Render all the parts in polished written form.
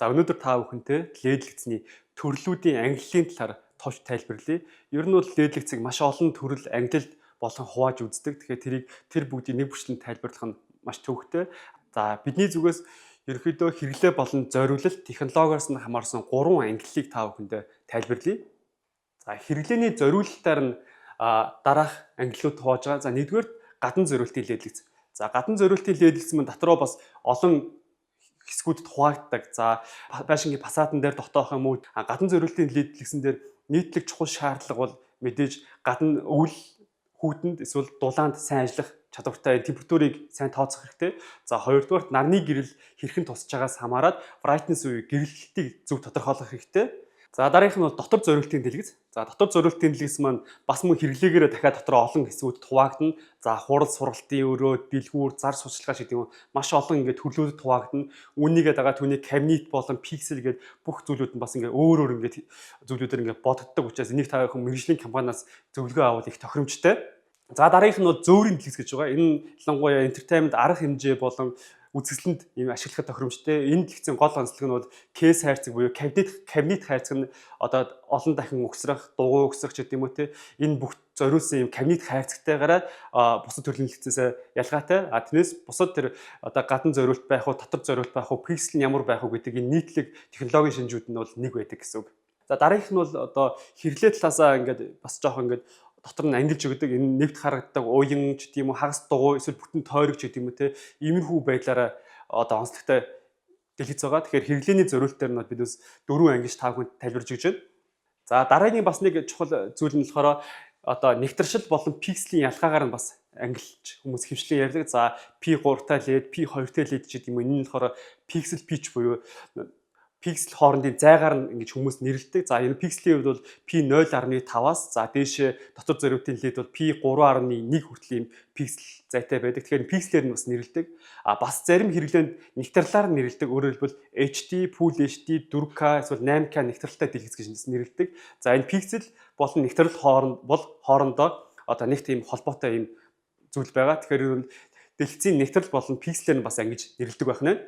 За, өнөөдөр та бүхэнтэй LED дэлгэцний төрлүүдийн ангиллын талаар товч тайлбарлая. Ер нь бол LED дэлгэцийг маш олон төрөл ангилалд болон хувааж үздэг. Тэгэхээр тэрийг тэр бүгдийг нэг бүчлэн тайлбарлах нь маш төвөгтэй. За, бидний зүгээс ерөнхийдөө хэрэглээ болон зориулалт, технологиоос нь хамаарсан гурван ангиллыг та бүхэндээ тайлбарлая. За, хэрэглээний зориулалтаар нь дараах ангиллууд хувааж байгаа. За, нэгдүгээр гадна зориултын LED дэлгэц. За, гадна зориултын LED дэлгэц маань дотроо бас олон хэсгүүдэд хуваагддаг. За, байшингийн фасадан дээр дотоох юм уу? Гадна зориултын LED дэлгэцэн дээр нийтлэг чухал шаардлага бол мэдээж гадна өвөл хүйтэнд эсвэл дулаанд сайн ажиллах чадвартай, температурыг сайн тооцох хэрэгтэй. За, хоёрдугаарт нарны гэрэл хэрхэн тусч байгаас хамаарат brightness буюу гэрлэлтийг зөв тодорхойлох хэрэгтэй. За, дараагийнх нь бол дотор зориултын дэлгэц. За, дотор зориултын дэлгэц маань бас мөн хэрэглээгээрээ дахиад дотор олон хэсгүүд хуваагдана. За, хурал сургалтын өрөө, дэлгүүр, зар сурталчилгаа гэдэг юм маш олон ингээд төрлүүдэд хуваагдана. Үүнийгээ дагаа түүний кабинет болон пиксел гээд бүх зүйлүүд нь бас ингээд өөр өөр ингээд зүйлүүдээр ингээд бодогддог учраас энийг та бүхэн мэргэжлийн компаниас зөвлөгөө авал их тохиромжтой. За, дараагийнх нь бол зөөрийн дэлгэц гэж байгаа. Энэ нь ялангуяа entertainment арга хэмжээ болон үзэсгэлэнд ийм ашиглахад тохиромжтой. Энэ дэлгэцийн гол онцлог нь бол case хайрцаг буюу кабинет хайрцаг нь одоо олон дахин угсрах, дугуй угсрах ч гэдэг юм уу те. Энэ бүх зориулсан ийм кабинет хайрцагтайгаараа бусад төрлийн дэлгэцээс ялгаатай. А тэрнээс бусад тэр одоо гадна зориулт байх уу, дотор зориулт байх уу, пиксел нь ямар байх уу гэдэг энэ нийтлэг технологийн шинжүүд нь бол нэг байдаг гэсэн үг. За, дараагийнх нь бол одоо хэрэглээ талаасаа ингээд бас жоох ингээд дотор нь ангилж өгдөг. Энэ нэвт харагддаг уян ч гэдэг юм уу, хагас дугуй эсвэл бүтэн тойрог ч гэдэг юм уу те, иймэрхүү байдлаараа одоо онцлогтой дэлгэц байгаа. Тэгэхээр хэрэглээний зориултаар нь бид бас дөрвөн ангиж та бүхэнд тайлбарж өгч байна. За, дараагийн бас нэг чухал зүйл нь болохоор одоо нягтаршил болон пикселийн ялгаагаар нь бас ангилж хүмүүс ихэвчлэн ярьдаг. За, P3-тай LED, P2-тай LED ч гэдэг юм уу. Энэ нь болохоор pixel pitch буюу пиксел хоорондын зайгаар нь ингэж хүмүүс нэрлэдэг. За, энэ пикселийн хувьд бол P0.5-аас за дээшээ дотор зориултын LED бол P3.1 хүртэл ийм пиксел зайтай байдаг. Тэгэхээр пикселээр нь бас нэрлэдэг. А бас зарим хэрэглээнд нягтралаар нь нэрлэдэг. Өөрөөр хэлбэл HD, Full HD, 4K эсвэл 8K нягтралтай дэлгэц гэж нэрлэдэг. За, энэ пиксел болон нягтрал хооронд бол хоорондоо одоо нэг тийм холбоотой ийм зүйл байгаа. Тэгэхээр дэлгэцийн нягтрал болон пикселээр нь бас ангиж нэрлэдэг байх нь.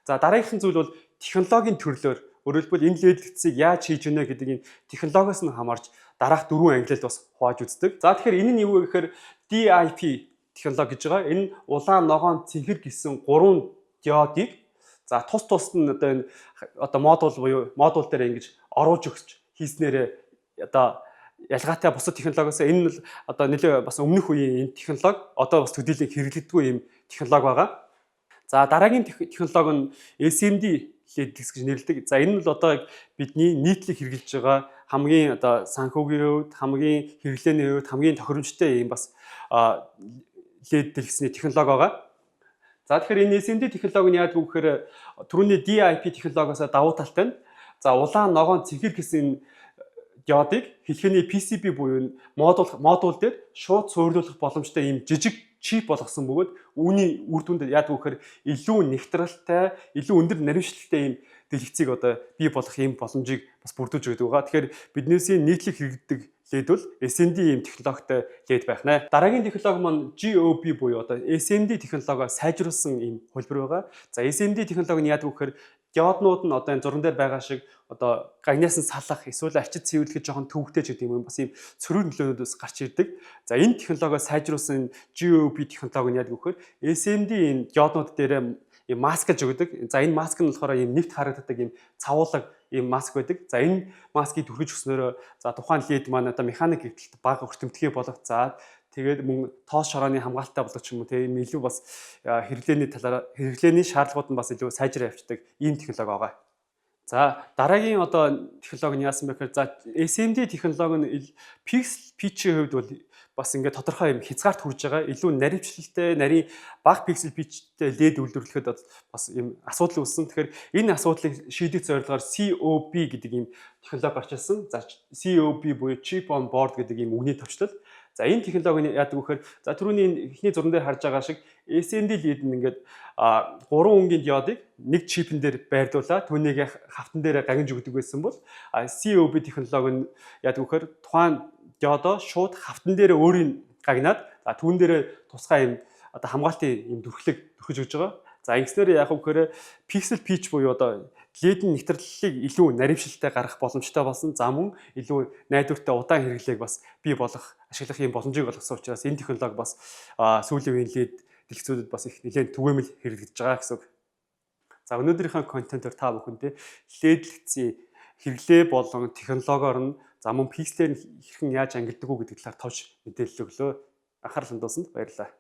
За, дараагийнх нь зүйл бол технологийн төрлөөр, өөрөөр хэлбэл энэ LED дэлгэцийг яаж хийж өгнө гэдэг энэ технологиос нь хамаарч дараах дөрвөн ангилалд бас хувааж үздэг. За, тэгэхээр энэ нь юу вэ гэхээр DIP технологи гэж байгаа. Энэ улаан, ногоон, цэнхэр гэсэн гурван диодыг за тус тусад нь одоо энэ одоо модуль буюу модуль дээр ингэж оруулж өгч хийснээрээ одоо ялгаатай бусад технологиос. Энэ нь одоо нэлээ бас өмнөх үеийн энэ технологи одоо бас төдийлөн хэрэглэгддэггүй юм технологи байгаа. За, дараагийн технологи нь SMD LED гэж нэрлэдэг. За, энэ нь бол одоо бидний нийтлэг хэрэглэж байгаа хамгийн одоо санхүүгийн хувьд, хамгийн хэрэглээний хувьд хамгийн тохиромжтой юм бас LED дэлгэцний технологи байгаа. За, тэгэхээр энэ SMD технологи нь яадаг вэ гэхээр түрүүний DIP технологиос давуу талтай нь за улаан, ногоон, цэнхэр гэсэн диодыг хэлхэний PCB буюу модуль дээр шууд суурилуулах боломжтой ийм жижиг чип болгосон бөгөөд үүний үр дүнд яадаг вэ гэхээр илүү нягтралтай, илүү өндөр наривчлалтай ийм дэлгэцийг одоо бий болгох ийм боломжийг бас бүрдүүлж өгдөг байгаа. Тэгэхээр биднээсийн нийтлэг хэрэглэдэг LED бол SMD ийм технологитой LED байх нэ. Дараагийн технологи маань GOB буюу одоо SMD технологио сайжруулсан ийм хувилбар байгаа. За, SMD технологи нь яадаг вэ гэхээр диоднууд нь одоо энэ зурган дээр байгаа шиг одоо гагнаас нь салах эсвэл арчид цэвэрлэхэд жоохон төвөгтэй ч гэдэг юм, бас ийм сөрөг нөлөөнүүд бас гарч ирдэг. За, энэ технологио сайжруулсан GOB технологи нь яадаг вэ гэхээр SMD энэ диоднууд дээр ийм маскалж өгдөг. За, энэ маск нь болохоор ийм нэвт харагддаг ийм цавуулаг ийм маск байдаг. За, энэ маскыг түрхэж өгснөөрөө за тухайн LED маань одоо механик гэмтэлд бага өртөмтгий болох, за тэгээд мөн тоос шорооны хамгаалалттай болгох ч юм уу тийм илүү бас хэрэглээний талаараа хэрэглээний шаардлагууд нь бас илүү сайжраа явцдаг ийм технологи байгаа. За, дараагийн одоо технологи нь яасан бэ гэхээр за SMD технологи нь pixel pitch-ийн хувьд бол бас ингээд тодорхой юм хязгаарт хүрж байгаа. Илүү наривчлалтай, нарийн бага pixel pitch-тэй LED үйлдвэрлэхэд бас юм асуудал үүссэн. Тэгэхээр энэ асуудлыг шийдэх зорилгоор COB гэдэг ийм технологи гарч ирсэн. За, COB буюу chip on board гэдэг ийм үгний товчлол. За, энэ технологи нь яадаг вэ гэхээр за түрүүний эхний зурган дээр харж байгаа шиг SMD LED нь ингээд гурван өнгийн диодыг нэг чипэн дээр байрлуулаад түүнийг хавтан дээр гагнаж өгдөг байсан бол COB технологи нь яадаг вэ гэхээр тухайн диодоо шууд хавтан дээр өөрийн гагнаад за түүн дээр тусгай юм одоо хамгаалтын юм дүрхлэг түрхэж өгч байгаа. За, ингэснээр яах вэ гэхээр pixel pitch буюу одоо LED-ийн нэвтрлэлийг илүү нарившилтай гаргах боломжтой болсон. За, мөн илүү найдвартай, удаан хэрэглээг бас бий болгох, ашиглах юм боломжийг олгосон учраас энэ технологи бас сүүлийн үеийн LED дэлгэцүүдэд бас их нэлээд түгээмэл хэрэглэгдэж байгаа гэсэн үг. За, өнөөдрийнхөө контентоор та бүхэндээ LED дэлгэцийн хэрэглээ болон технологиор нь, за мөн пикселээр нь хэрхэн яаж ангилдаг уу гэдэг талаар товч мэдээлэл өглөө. Анхаарал хандуулсанд баярлалаа.